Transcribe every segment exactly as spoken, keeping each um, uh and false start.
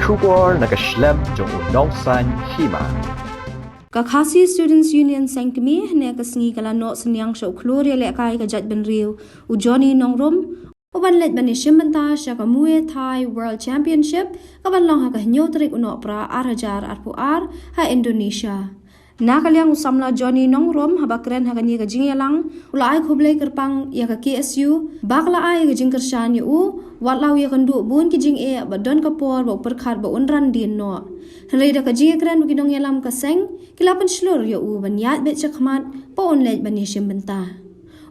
Khubor na ka shlem jong u nongsaiñ hima. Ka Khasi Students Union Seng Kmie hynne ka sngi ka la noh synñiang sha u khlur ïalehkai ka jaitbynriew u Johnny Nongrum, u ban leit ban ïashim bynta sha ka Muay Thai World Championship ka ban long ha ka hynñiew tarik u Nohprah ar hajar arphew ar ha Indonesia. Na ka liang u samla Johnny Nongrum, haba kren ha kane ka jingïalang, u la ai khublei kyrpang ïa ka K S U ba ka la ai ka jingkyrshan ïa u, wat la u ïakynduh bun ki jingeh bad don ka por ba u pyrkhat ba un ran dien noh. Hynrei da ka jingïakren bad ki nongïalam ka seng, ki la pynshlur ïa u ban ïaid beit shakhmat ba un leit ban ïashim bynta.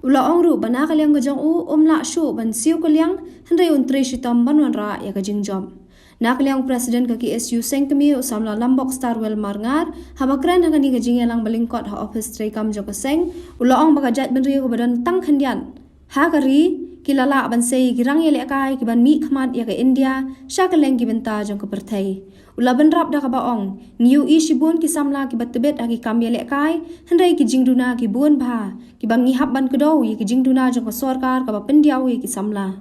U la ong ruh ba na ka liang ka jong u, um lah shuh ban siew kylliang, hynrei un trei shitom ban wanrah ïa ka jingjop. Na ka liang u President ka K S U Seng Kmie u samla Lambok Starwell Marngar, haba kren ha kane ka jingïalang ba lyngkot ha ophis treikam jong ka seng, u la ong ba ka jaitbynriew kaba don tang khyndiat ha ka ri, ki la lah ban sei ki rang ïalehkai ki ban mihkhmat ïa ka India sha kylleng ki bynta jong ka pyrthei. U la bynrap da kaba ong, ngi ïohi shibun ki samla kiba tbit ha ki kam ïalehkai, hynrei ki jingduna ki bun bha, kiba ngi hap ban kdew ïa ki jingduna jong ka sorkar kaba pyndiaw ïa ki samla.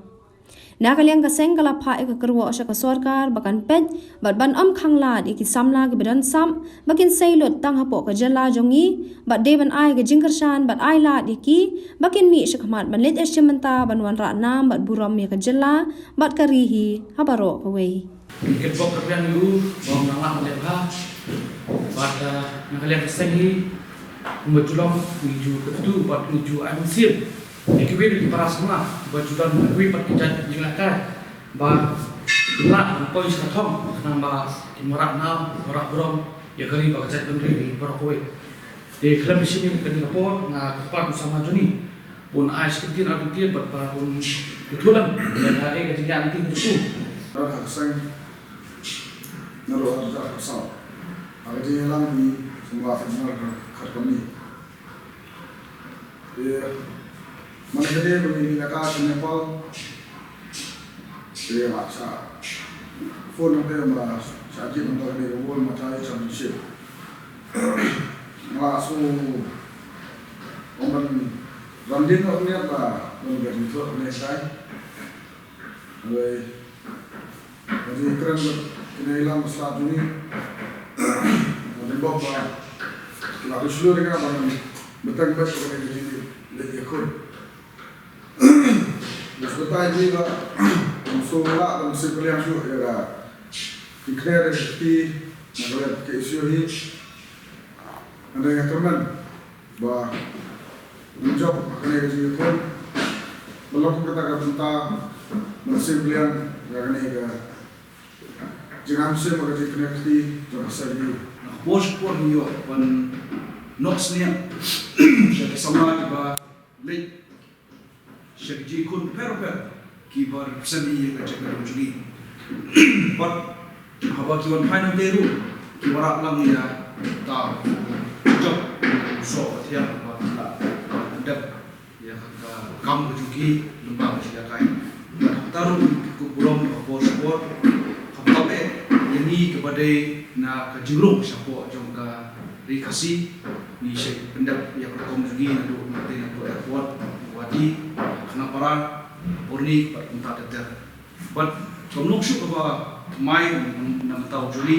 Na ka liang ka seng ka la phah ïa ka kyrwoh sha ka sorkar ba kan peit bad ban ym khanglad ïa ki samla kiba don sap ba kin sei lut tang hapoh ka jylla jong ngi, bad dei ban ai ka jingkyrshan bad ai lad ïa ki ba kin mih shakhmat ban leit ïashim bynta ban wanrah nam bad burom ïa ka jylla bad ka ri hi ha baroh kawei. Ngi bok ka biang ïa u ba ym nang lah ban leh bha. Bad, ah, na ka liang ka seng hi, kumba ju long, ngi ju kyntu bad ngi ju ai mynsiem ïa kiwei de ki para samla ba ju don kiwei pat ki jait jingïalehkai ba lah ban poi sha ka thong khnang ba kin wanrah nam, wanrah burom ïa ka ri bad ka jaitbynriew hi baroh kawei. Te khlem da shim ïa kane ka por, nga kyrpad u samla Johnny un ai shi kyntien ar kyntien bad ba un ïathuh lang ïa kaei ka jingïaid lynti jong u. Ka seng naduh ar hajar arphew saw. Ha ka jingïalang hi, samla Ferdinand Kharkhammi. Te man ka dei ba ngi la ka sha Nepal. Te nga la shah phone hangtei ba shah jied hangtei ka dei ka World Muay Thai Championship. Nga la sngew ong ban ran dien noh hangne ba don ka jingthoh hangne shai. Hynrei Nga ju kren bad ki nongïalam ba sla jong ngi. Nga ju bok ba ki la pynshlur ïa nga ba ngan bteng beit ïa kane ka jingleit ïakhun. Nga sngewthuh ïa ki ba ngam sngewlah ban sngewkylliang shuh ïa ka jingkner ïa ka kti na ka liang ka K S U hi. Hynrei nga kyrmen ba ngin jop ha kane ka jingïakhun. Ba long kum kata ka bynta ban sngewkylliang ïa kane ka jingïasyllok, ka jingkner kti jong ka seng hi. Na ka por sha ka por ngi ïoh ban noh synñiang sha ki samla kiba leit sha ki jingïakhun bapher bapher kiba represent ïa ka jaitbynriew jong ngi. Bad haba ki wan phai nangtei ruh ki wanrah lang ïa kata ka jop soh ka thiang ba ki la pyndep ïa kata ka kam ka jong ki lyngba ka jingïalehkai. Bad hangta ruh ki kup burom ha ka por sha ka por. Khamtam eh ïa ngi kiba dei na ka jingrung shapoh jong ka Ri Khasi, ngi shait pyndep ïa ka rukom jong ngi naduh nangtei, naduh airport, Guwahati, Khanapara, Burni bad kumta ter ter. Bad kam long shuh kaba thymmai na, na, na bynta u jong ngi,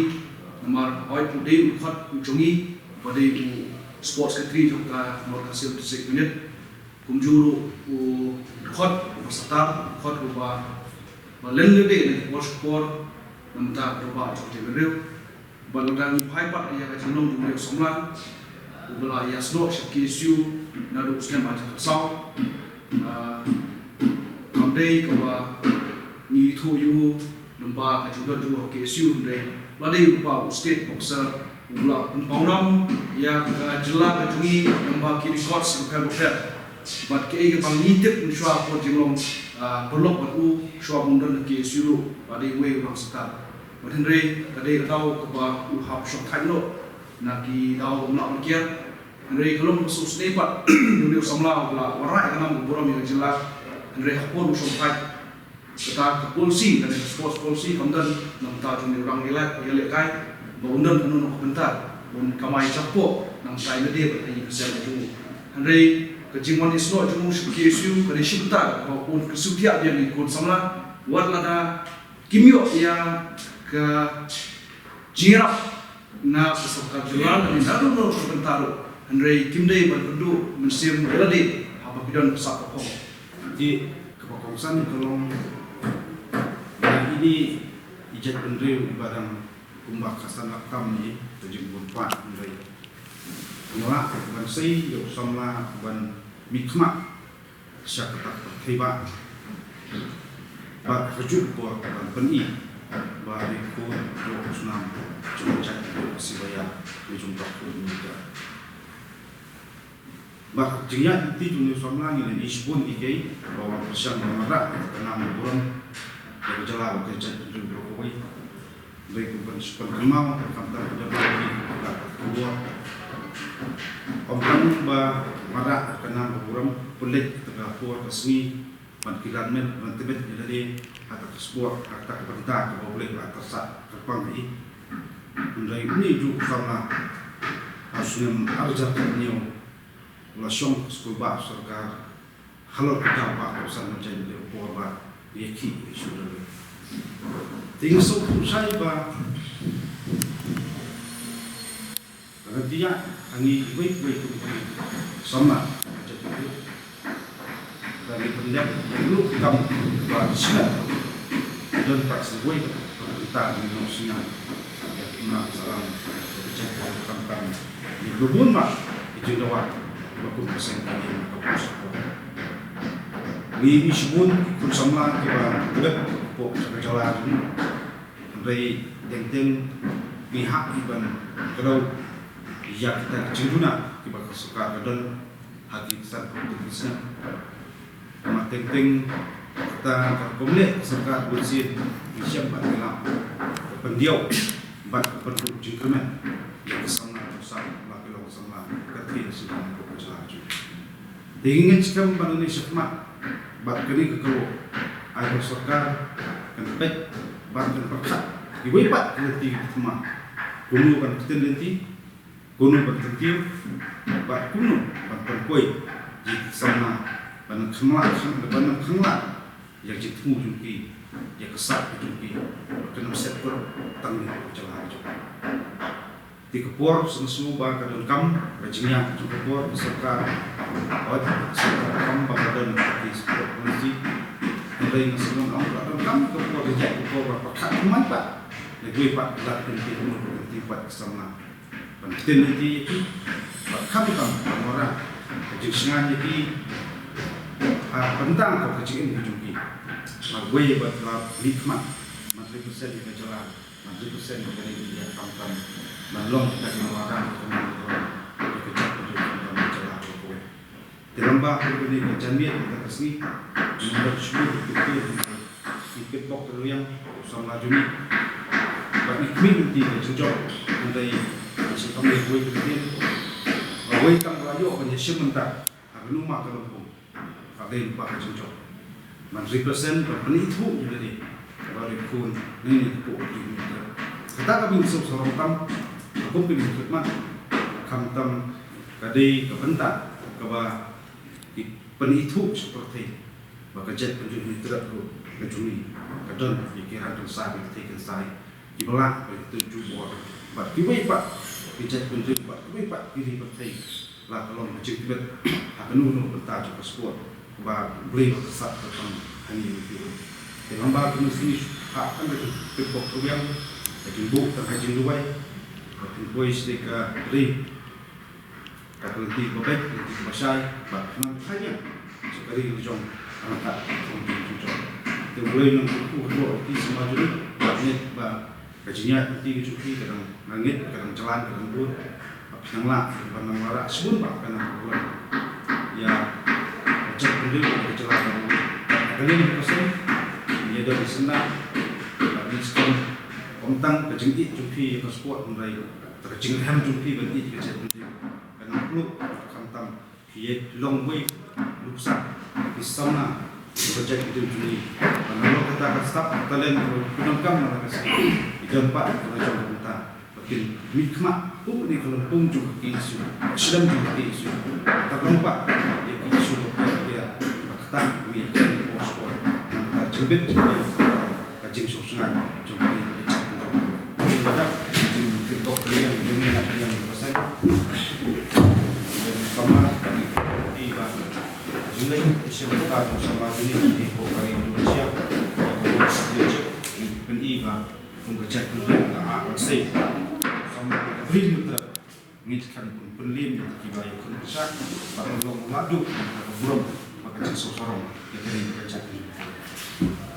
namar hooid u dei u dkhot u jong ngi, uba dei u sports secretary jong ka North Khasi Hills District Unit. Kumjuh ruh u dkhot uba satar, u dkhot uba, ba len lade na ki por sha ki por na ka bynta ka dorbar jong ka jaitbynriew. Bad lada ngi phai pat ïa ka jinglong jong u samla uba la ïasnoh sha K S U naduh u snem ar hajar khatsaw. Ah, kam dei kaba ngi ithuh ïa u lyngba ka jingdon jong u ha K S U, hynrei la dei u lyngba u state boxer uba la pynpaw nam ïa ka jylla ka jong ngi lyngba ki records bapher bapher. Bad kaei kaba ngi tip mynshuwa ha ka jinglong, ah, paralok bad u, shuwa ba un don ha K S U ruh la dei uwei u rangsetar. Bad hynrei ka dei ka daw kaba u hap shongthait noh na ki daw bym lah ban kiar. Hynrei ka long kaba sngewsynei pat ïa u samla uba la wanrah ïa ka nam ka burom ïa ka jylla. Hynrei ha ka por u shongthait, kata ka policy, kata ka sports policy kam don na ka bynta jong u rang ïaleh, ïalehkai, ba un don kano kano ka bynta, un kamai jakpoh na ka bynta ïalade bad ïa ka seng ka jong u. Hynrei ka jingwan ïasnoh jong u sha K S U ka dei shi bynta ba un kyrsiew thiah biang ïa ki khun samla, wat lada kim ïoh ïa ka jingïarap na ka sorkar jylla lane na ruh na ka bynta ruh, hynrei kim dei ban pynduh mynsiem ïa lade haba ki don ka sap ka phong. Te kaba kongsan ka long ba ine i jaitbynriew iba dang kumba ka san lakam ne ka jingbun pat, hynrei ka mlak ban sei ïa u samla ban mihkhmat sha kata ka pyrthei ba bad ha kajuh ka por ban pyni ba dei khun jong u snam jong ka jaitbynriew Khasi ba ïa, dei jong ka khun jong ka. Bad jingïaid lynti jong une u samla ngi la ïohi shibun ki kiei ba wan pyrshang ban wanrah ka nam ka burom ïa ka jylla bad ka jaitbynriew baroh kawei. Dei kumban shu pynkynmaw khamtam ka jylla ki ka khubor. Ym tang ba wanrah ka nam ka burom, pynleit kata ka por ka sngi ban kylla met ban tbit ïa lade ha kata ka sport, ha kata ka bynta kaba U Blei u la tyrsad kyrpang ïa i. Hynrei une u samla ha u snem ar hajar khathynñiew u la shong ha ka skulbah sorkar halor ka daw ba ka san marjan ïa u por ba ïa ki ïa shu da. Te nga sngewthuh shai ba ka lynti ïa ngi iwei pa iwei kum ki samla ka jaitbynriew. Ba ngi pynlong ïa u kam ba shisha. Don pat sa wei ka bynta ngi long shisha. Ïa ki imlang sahlang ka jaitbynriew khamtam ïa ki bun ma ki jingdawa ba kum ka seng ka ïing ka bun sa. Ngi ïohi shibun ki khun samla kiba klet hapoh ka jylla jong ngi. Hynrei teng teng ngi hap ban kdew ïa kita ki jingduna kiba ka sorkar ka don ha ki san phew tylli ki snem. Namar teng teng kata ka rukom leh ka sorkar bunsien ngi shem bad ngi lap ka pyndiaw bad ka pynduh jingkyrmen ïa ka samla jong sam la ki long samla ka kyrteng sdang ka jylla jong ngi. Te ngi ngeit skhem ba nangne shakhmat bad kane ka kawei ai ba sorkar kan peit bad kan pyrkhat kiwei pat ki lynti ki thma, kumno ban ktien lynti, kumno ban kyntiew bad kumno ban pynpoi ïa ki samla ban khanglad, ban khanglad ïa ka jingthmu jong ki, ïa ka sap ka jong ki, kan ym set kor tang ïa ka jylla ka jong. Te ka por sa nga sngew ba ka donkam ka jingïaid jong ka por ka sorkar. Hooid, ka sorkar kam ba ka don ka support policy. Hynrei nga sngew ong ka donkam ka por ka jingïaid ka por ba pyrkhat thymmai pat. Lada wei pat ka lad ka lynti kumno ka lynti pat ka samla. Ban ktien lynti ïa ki. Bad khamtam ban wanrah ka jingshngaiñ ïa ki. Ha bynta ka jingim ka jong ki. Marwei bad la mihkhmat. Ban represent ïa ka jylla. Ban represent ïa ka ri India khamtam ban long kita ki nongïalam ka ri India, ïa ka jaitbynriew khamtam ka jylla baroh kawei. Te lyngba kane ka janmiet kata ka sngi, ngi ïoh shuh ki ktien, ki kitbok ki rwiang, u samla jong ngi. Bad ngi khmih lynti ka jingjop, hynrei ngi sngewthuh ïa kawei ka ktien. Kawei tang ba la ïoh ban ïashim bynta ha kano ma ka lympung. Ka dei lyngba ka jingjop ban represent, ban pynithuh ïa lade ba dei khun na ngi hapoh ka ri India. Kata ka bynta sngewsarong tam, ka kum ka dei khidmat, khamtam ka dei ka bynta kaba ki pynithuh sha pyrthei ba ka jaitbynriew Hynñiewtrep ruh ka jong ngi ka don ïa ki rang kynsai, ki kynthei kynsai. Kiba lah ban ïathuh jubor bad kiwei pat ki jaitbynriew bad kiwei pat ki ri pyrthei. La ka long ka jingtbit ha kano kano ka bynta jong ka sport ba U Blei u la tyrsad kyrpang ha ngi ruh. Te lyngba kane ka sngi shu hap kan ka jingtbit bok rwiang, ka jingbuh tang ha jingduwai, ka jingpoi sha ka ri. Ka lynti kaba beit, ka lynti kaba shai, bad nang thaiñ ïa ka ri la jong ryngkat ka jong jong. Te U Blei un kyrkhu haduh ki samla jong ngi, bad ngeit ba ka jingïaid lynti ka jong ki ka dang, nga ngeit ka dang jlan, ka dang bun. Bad phi nang lah ban nang wanrah shibun bad ka nang burom ïa ka jaitbynriew, ka jylla ka bun. Bad ka liang ka seng ïa don i senda bad ngi skhem ym tang ka jingïeit jong phi ïa ka sport hynrei ka jingrhem jong phi ban ïeit ïa ka jaitbynriew. Kan nang pluh khamtam ïa long wei nuksa ki samla ka jaitbynriew jong ngi. Ban nang long kata ka sap talent ka donkam na ka sap. I don pat ka la jong ka bynta ba kin mihkhmat kum ne ka lympung jong ka issue, shlem jong ka issue. Ka long pat ïa ka issue ka ïa ka kata ïa ka sport. Nang ka jingbit ka jingsngewsynei jong ka issue. Ngi leit sha ka bynta jong u samla jong ngi, u Hon Indonesia, u Hon Indonesia, ngi pyni ba kum ka jaitbynriew ka ah ban sei. Samla ka ri ngi tyrek, ngi dei ban pynliem ïa kiba ïakhun pyrshah, ba kan long madu ka burom bad ka jingsngewsarong ïa ka ri bad ka jaitbynriew.